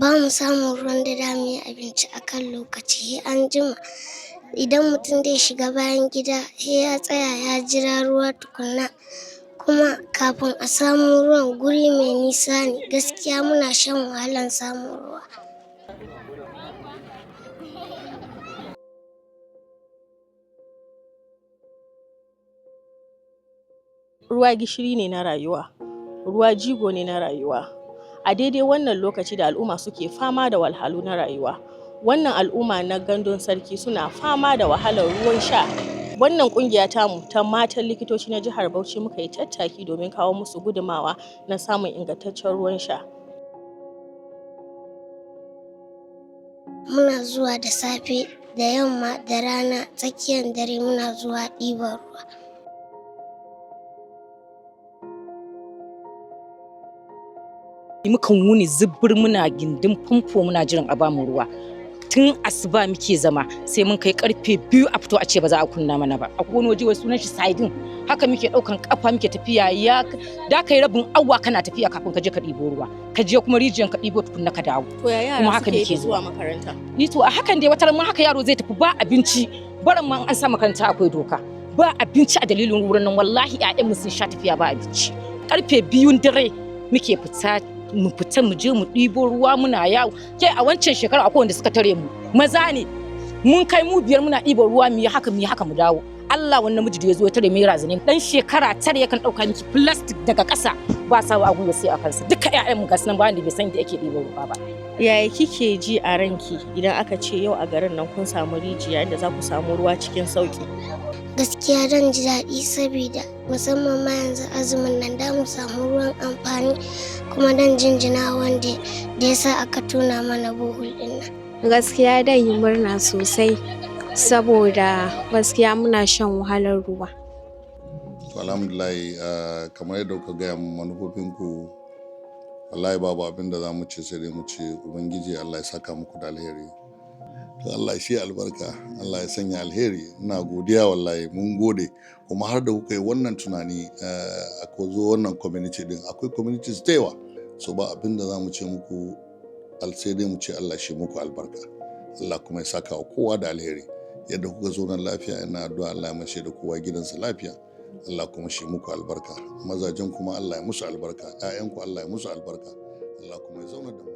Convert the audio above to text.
Ba mu samun ruwan da za mu yi abinci a kan lokaci, sai an jima. Idan mutum zai shiga bayan gida, sai ya tsaya ya jira ruwa tukunna. Kuma kafin a samu ruwan guri mai nisa ne, gaskiya muna shan wahalan samun ruwa. Ruwa gishiri ne na rayuwa, ruwa jigo ne na rayuwa. A daidai wannan lokaci da al'umma suke fama da wahalhalu na rayuwa, wannan al'umma na Gandun Sarki suna fama da wahalar ruwan sha. Wannan kungiya tamu ta matan likitoci na jihar Bauchi muka yi tattaki domin kawo musu gudumawa na samun ingantaccen ruwan sha. Muna zuwa da safe, da yamma, da rana, tsakiyar dare muna zuwa ɗiban ruwa. Mukan wuni zubbur muna gindin famfo muna jiran a bamu ruwa. Tun asuba muke zama sai mun kai karfe 2 a fito a ce ba za a kunna mana ba. Akwai wani waje wai sunan shi Saidin, haka muke daukan kafa muke tafiya, ya da kai rabin awa kana tafiya kafin ka je ka ɗibo ruwa, ka je kuma rijiyan ka ɗibo tukunna ka dawo. To ya yara Kuma haka suke muke zuwa makaranta? Ni to a hakan dai wataran ma haka yaro zai tafi ba abinci, barin ma an sa makaranta akwai doka. Ba abinci a dalilin wurin nan, wallahi 'ya'yanmu sun sha tafiya ba abinci. Karfe 2n dare muke fita, mu fita mu je mu ɗibo ruwa muna yawo. Ke a wancan shekara akwai wanda suka tare mu, maza ne, mun kai mu biyar muna ɗiban ruwa, mu yi haka mu yi haka mu dawo. Allah, wani namiji da ya zo ya tare mai razane, dan shekara 9 yakan ɗauka miki plastic daga ƙasa ba sawa a gwiwa sai a kansa. Duka ƴaƴan mu gasu nan, ba wanda bai san da yake ɗiban ruwa ba. Yaya kike ji a ranki idan aka ce yau a garin nan kun samu rijiya inda za ku samu ruwa cikin sauki? Gaskiya zan ji daɗi saboda musamman ma yanzu azumin nan da mu samu ruwan amfani, kuma dan jinjina wanda da ya sa aka tona mana bohol ɗin nan. Gaskiya dan yi murna sosai saboda gaskiya muna shan wahalar ruwa. To alhamdulillah, kamar yadda kuka gaya min manufofinku, wallahi babu abin da za mu ce sai dai mu ce Ubangiji Allah ya saka muku da alheri. To Allah shi albarka, Allah ya sanya alheri. Ina godiya, wallahi mun gode. Kuma har da kuka yi wannan tunani aka zo wannan community din, akwai communities da yawa. So ba abin da za mu ce muku sai dai mu ce Allah shi muku albarka. Allah kuma ya saka wa kowa da alheri. Yadda kuka zo nan lafiya, ina addu'a Allah ya mashe da kowa gidansa lafiya. Allah kuma shi muku albarka. Mazajen kuma Allah ya musu albarka. 'Ya'yanku Allah ya musu albarka. Allah kuma ya zauna da mu.